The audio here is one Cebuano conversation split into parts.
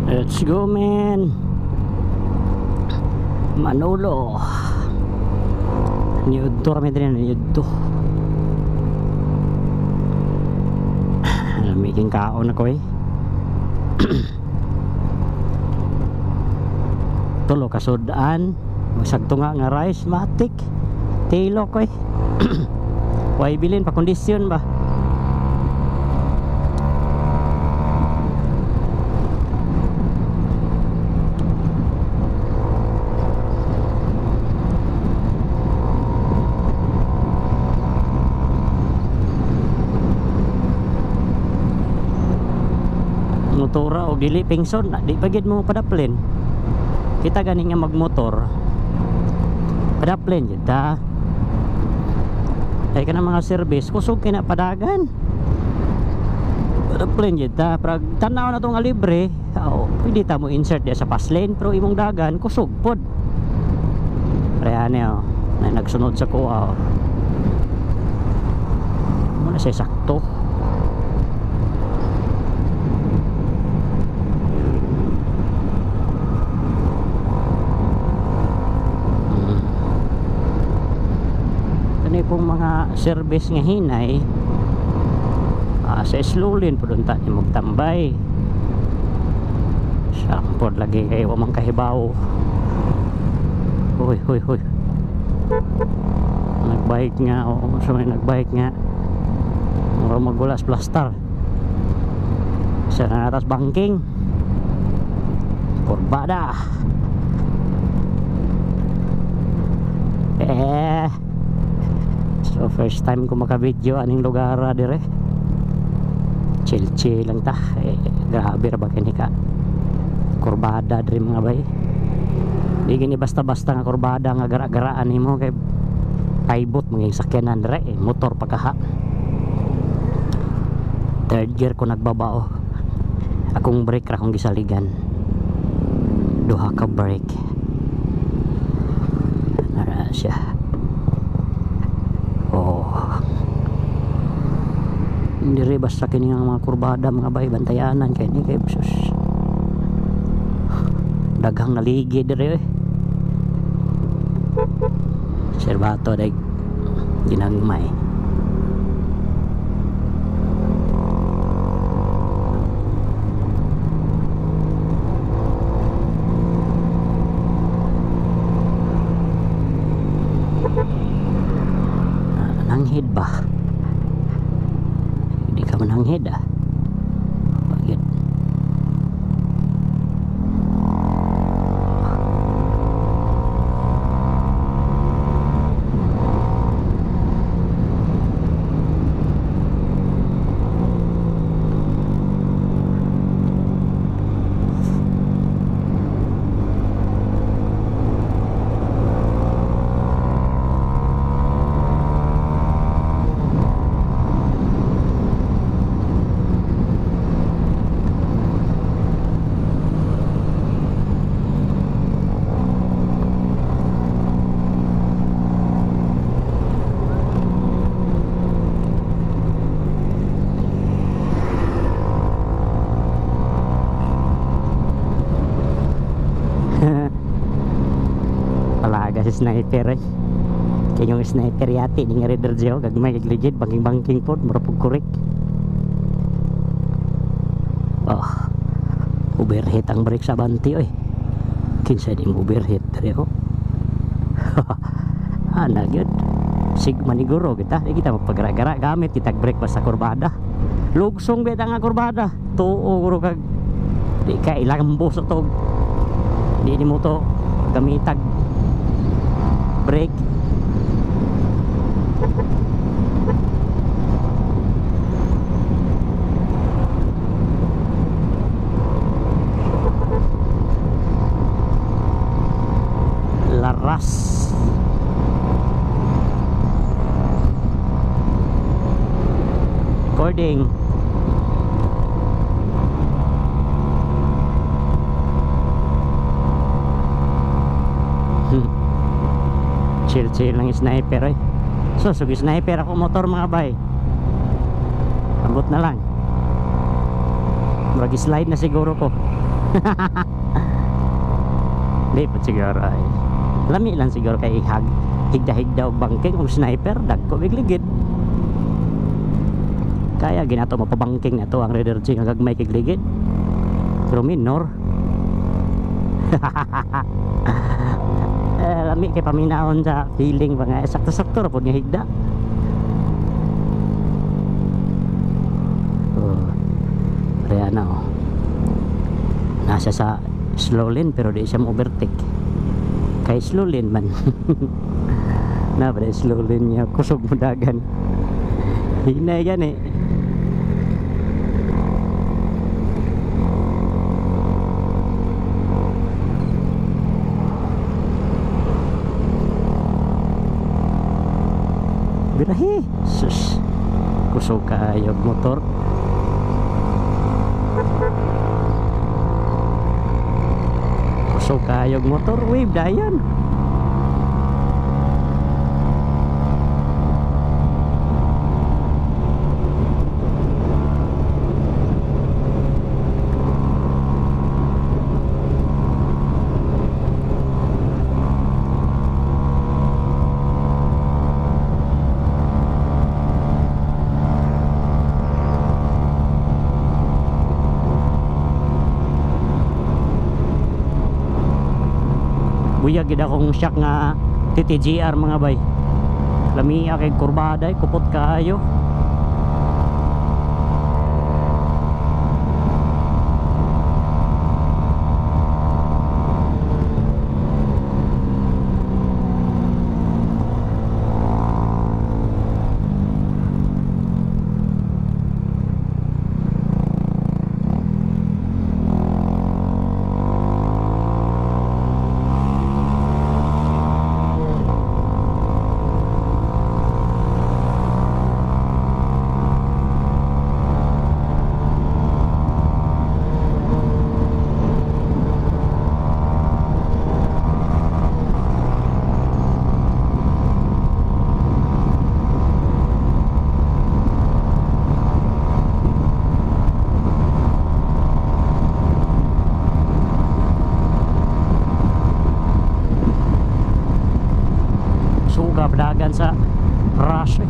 Let's go, man. Manolo. Niudto kami din, niudto. Making kaon ako eh. Tulo kasudaan, sagto nga nga rice matik. Tilo ko eh. Way bilin pa kondisyon ba. Motora o dili pingson, di pa gid mo padaplin. Kita gani nga magmotor, padaplin jud ta. Kay kanang mga service kusog kay na padagan. Padaplin jud ta. Prag tan-aw na to nga libre, oh, pwede ta mo insert diya sa fast lane pero imong dagan kusog pod. Prehane oh, na nagsunod sa kuha oh. Muna siya sakto. Pong mga service nga hinay, sa slow lane po doon tayo magtambay. Siya po lagi kayo amang kahibaw. Huy huy huy, nagbike nga o oh, so may nagbike nga mura magulas plaster sa natas banking kurbada eh. So first time ko maka-video aning lugar dire. Chill chill lang ta. Eh, grabe ra ba kini ka kurbada dire mga bay. Di gini basta-basta nga kurbada nga gara-garaan nimo kay paibot mga sakyanan dire eh, motor pagkaha. Third gear ko nagbabao. Akong brake ra akong gisaligan. Duha ka brake. Nara siya. Oh. Hindi rin basta kini ang mga kurbada mga bay, bantayanan kay ni kay sus. Daghang naligi dire eh. Serbato day ginagmay. Nanghid ba? Hindi ka mananghid ah. Bakit? Palaga si sniper eh. Kaya yung sniper yati ni nga Raider Geo gagmay legit bangking-bangking pod mura pug kurik. Oh. Overheat ang brake sa banti oy. Kinsa di mo overheat diri oh. Ana gyud. Sigma ni guro kita, di kita magpagra-gara gamit kitag brake basta kurbada. Lugsong beta nga kurbada. Tuo guro kag di ka ilang sa tog. Di nimo to gamitag brake. Laras. Recording. Chill chill lang sniper eh. So sug sniper ako motor mga bay. Ambot na lang. Murag slide na siguro ko. Di pa siguro ay. Lami lang siguro kay ihag higda-higda og bangking og sniper dagko bigligid. Kaya ginato mapabangking na to ang Raider G nga gagmay kay ligid. Pero minor. Lami kay paminaon sa feeling ba nga sakto-sakto ra pud nga higda. Oh. Kaya na oh. Nasa sa slow lane pero di siya mo-overtake. Kay slow lane man. Na ba slow lane niya kusog mo dagan. Hinay gani. Birahe. Sus. Kusog kaayo motor. Kusog kaayo motor, wave dayon. Buyag gid akong shock nga TTGR mga bay. Lamia kay kurbada, kupot kaayo. Dagan sa rush eh.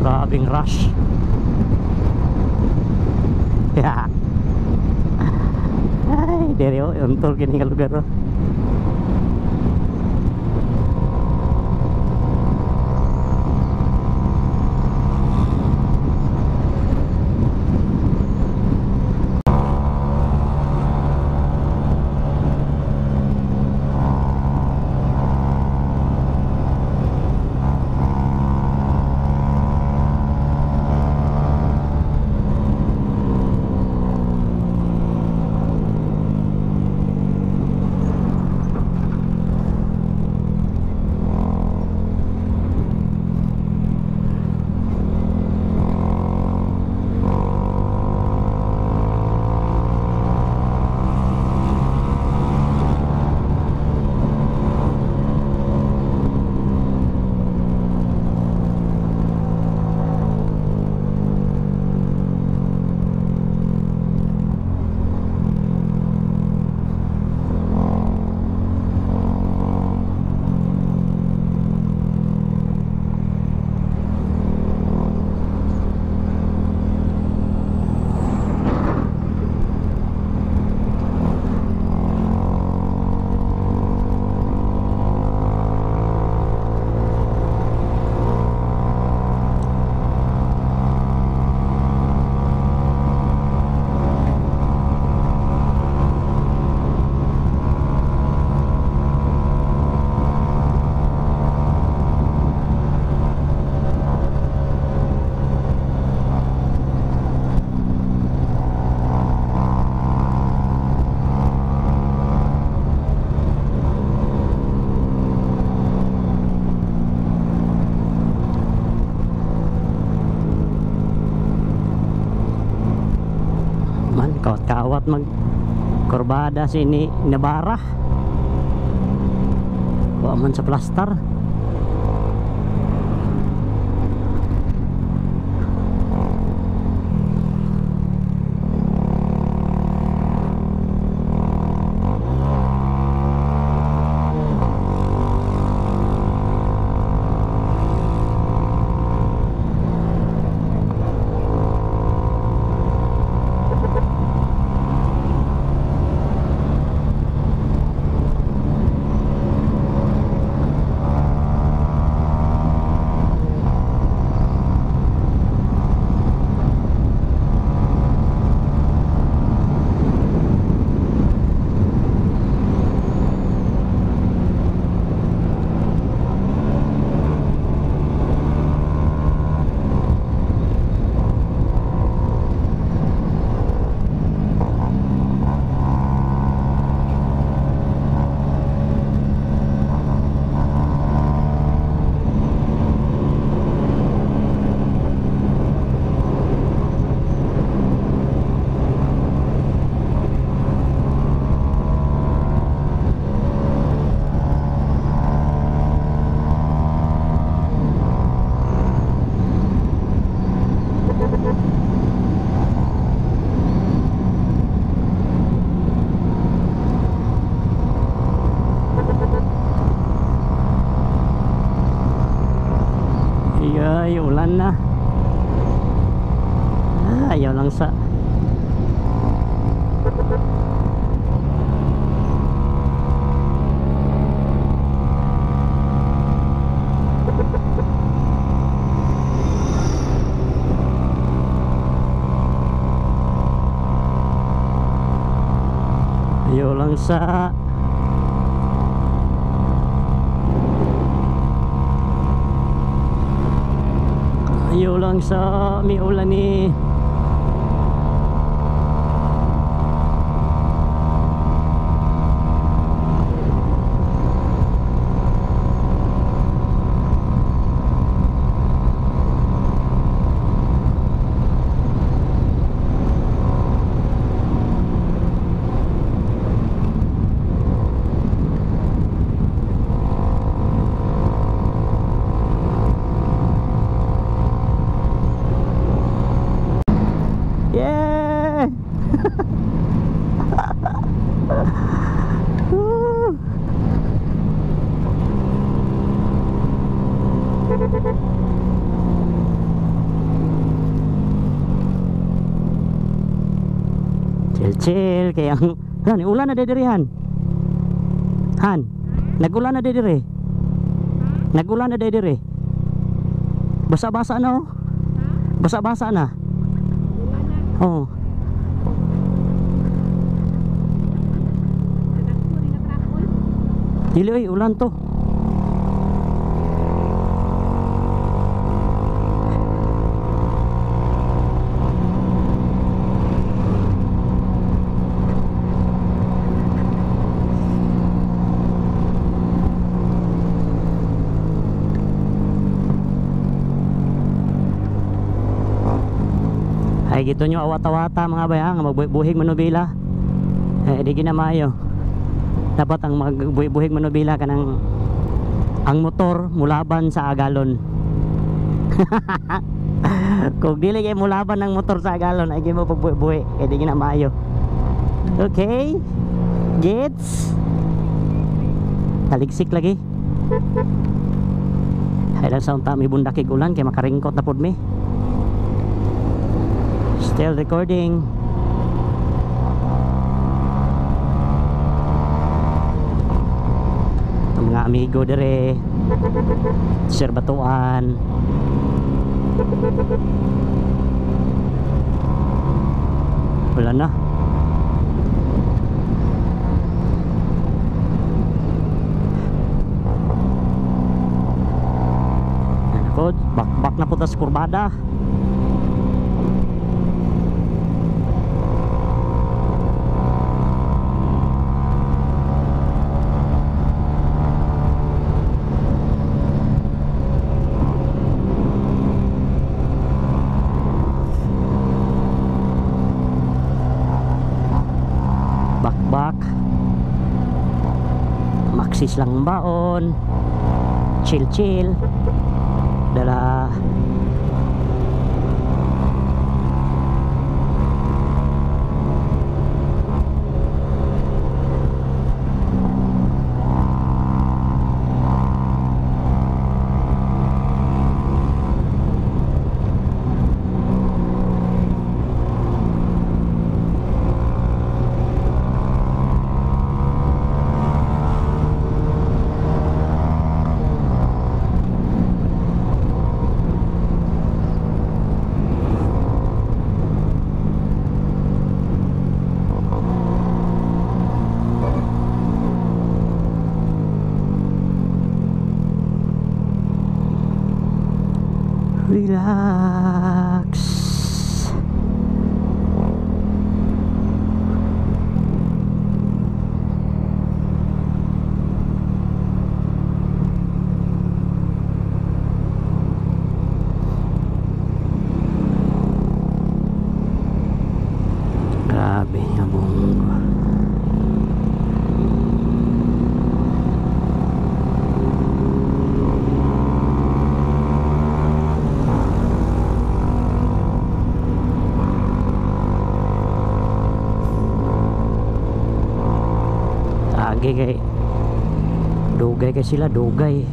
Grabing rush. Yeah. Ay, dere oh, untol kini nga lugar oh. Kawat mag kurbada sini Nabara. Wa man sa plaster. Ulan na. Ah, ayaw lang sa. Ayaw lang sa. Ayaw lang sa may ulan ni. Yeah! Woo! Chill chill kay ang han, ulan na diri han. Han, nagulan na diri. Nagulan na diri. Basa-basa na oh. Basa-basa na. Oh. Dili oy, ulan to. Ay gito nyo awata-wata mga bayang, magbuhig manubila. Eh di ginamayo. Dapat ang magbuhig manubila kanang ang motor mulaban sa agalon. Kung dili kay mulaban ang motor sa agalon ay di mo pagbuhi-buhi, eh di ginamayo. Okay? Gets? Taligsik lagi. Hay lang sa unta may bundakig ulan kay makaringkot na pud mi. Still recording. Ang mga amigo dire, Sir Batuan. Wala na. Ako, bakbak na po tas kurbada. Bakbak, maksis lang baon, chill chill dala. Relax. Grabe nga bongga. Agi kay dugay kay sila, dugay.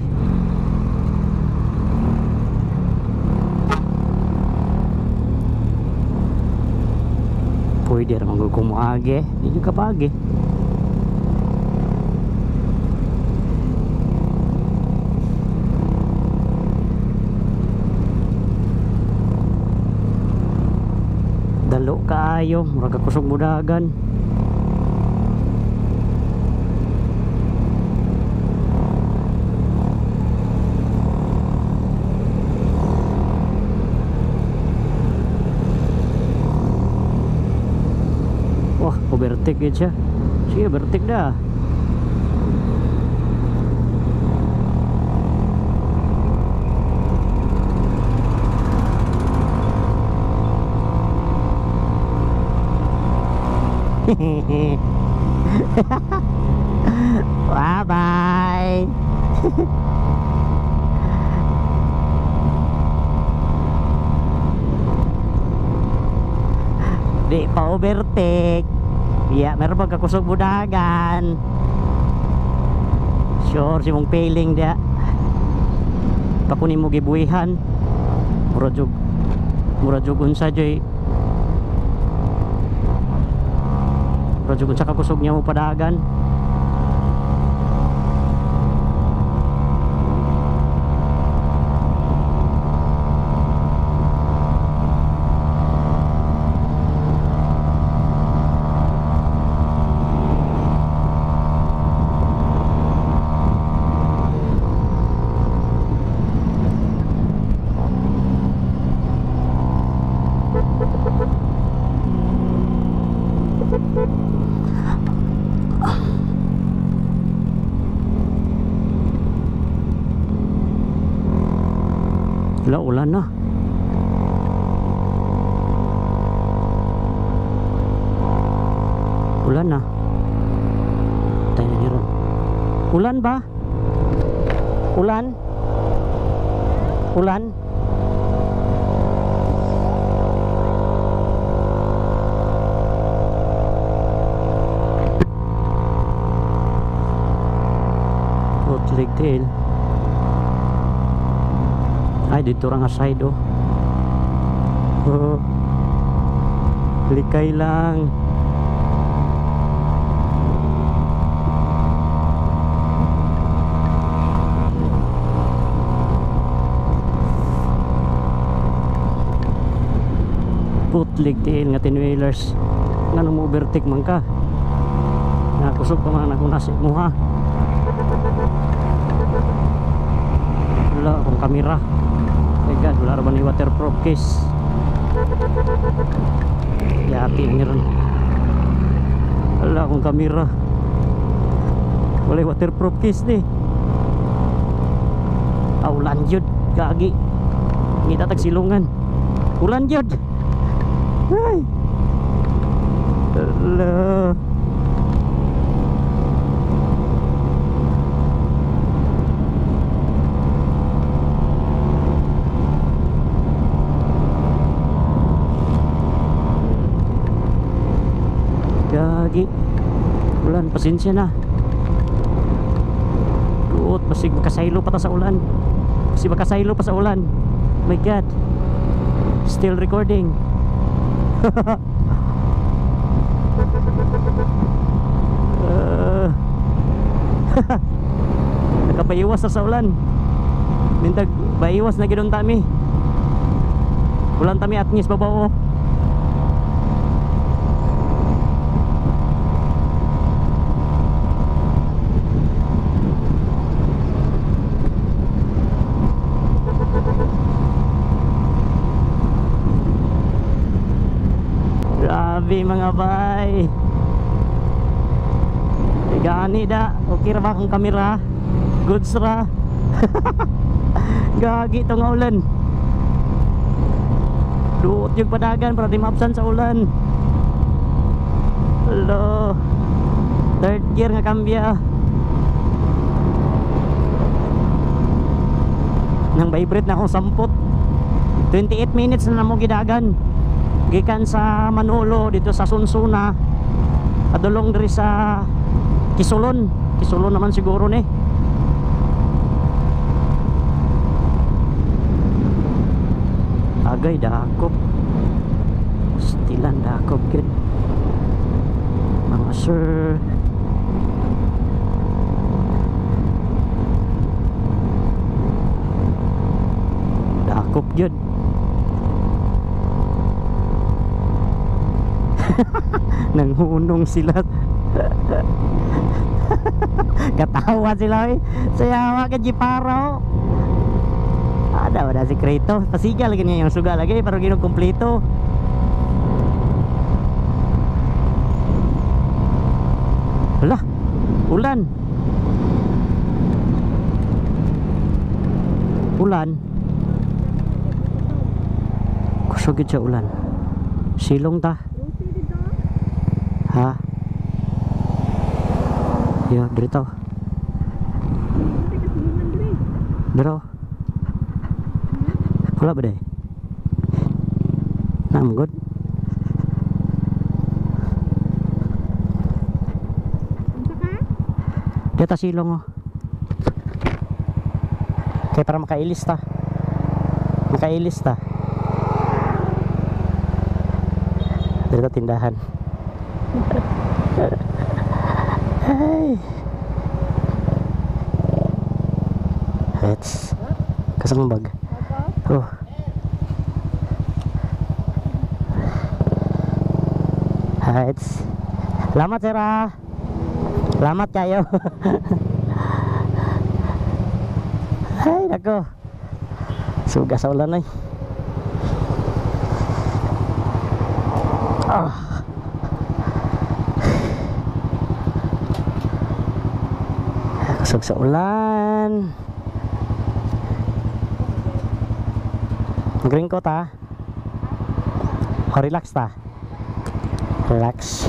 Pwede ra man kung moagi, di jud ka paagi. Dalo kaayo, murag kusog mudagan. Wah, overtake yun siya. Sige, overtake na. Bye-bye. Di pa overtake. Ya, meron ba kakusog budagan? Sure, si mong failing dia. Pakunin mo gibuhihan. Mura jug unsa joy. Mura jug unsa kakusog niya mo padagan. Wala, ulan na. Ulan na. Tayo na niron. Ulan ba? Ulan? Ulan? Putlig tail. Ay, dito ra nga side oh. Oh. Likay lang. Putlig tiil nga tinwheelers. Ngano mo overtake man ka? Nakusog pa man ako nasa imuha. Wala akong kamera. My God, wala ra ba ni waterproof case? Yati ang ron. Wala akong kamera. Wala waterproof case ni. Ah, ulan jud, gagi. Ngita tag silungan. Ulan jud. Ay. Ala. Gagi. Ulan, pasensya na. Duot, basig makasaylo pa ta sa ulan. Basig makasaylo pa sa ulan. My God. Still recording. Nakapaiwas na sa ulan. Mintag paiwas na gidon tami. Ulan tami at ngis babaw. Grabe mga bay. Gani da, okay ra ba akong kamera? Goods ra. Gagi tong ulan. Duot yung padagan para di maabsan sa ulan. Hello. Third gear nga kambya. Nang vibrate na akong sampot. 28 minutes na namo gidagan. Gikan sa Manolo dito sa Sunsuna, padulong diri sa Kisulon. Kisulon naman siguro ni. Agay dakop. Stilan dakop gid. Sir. Dakop yun. Nanghunong sila. Katawa sila eh. Sayawa ka Jiparo. Ada wala sikreto. Pasiga lagi niya yung suga lagi pero ginog kompleto. Hala, ulan. Ulan. Kusog gyud sa ulan. Silong ta. Ha? Yo, dito. Bro. Wala ba day? I'm good. Dito silong oh. Kaya para makailis ta. Makailis ta. Dito tindahan. Hey. Let's kasang bag. Oh. It's Salamat sir ah. Salamat kayo. Ay nako. Suga sa ulan ay. Ah. Kusog sa ulan. Mag-raincoat ha. O relax ta. Relax.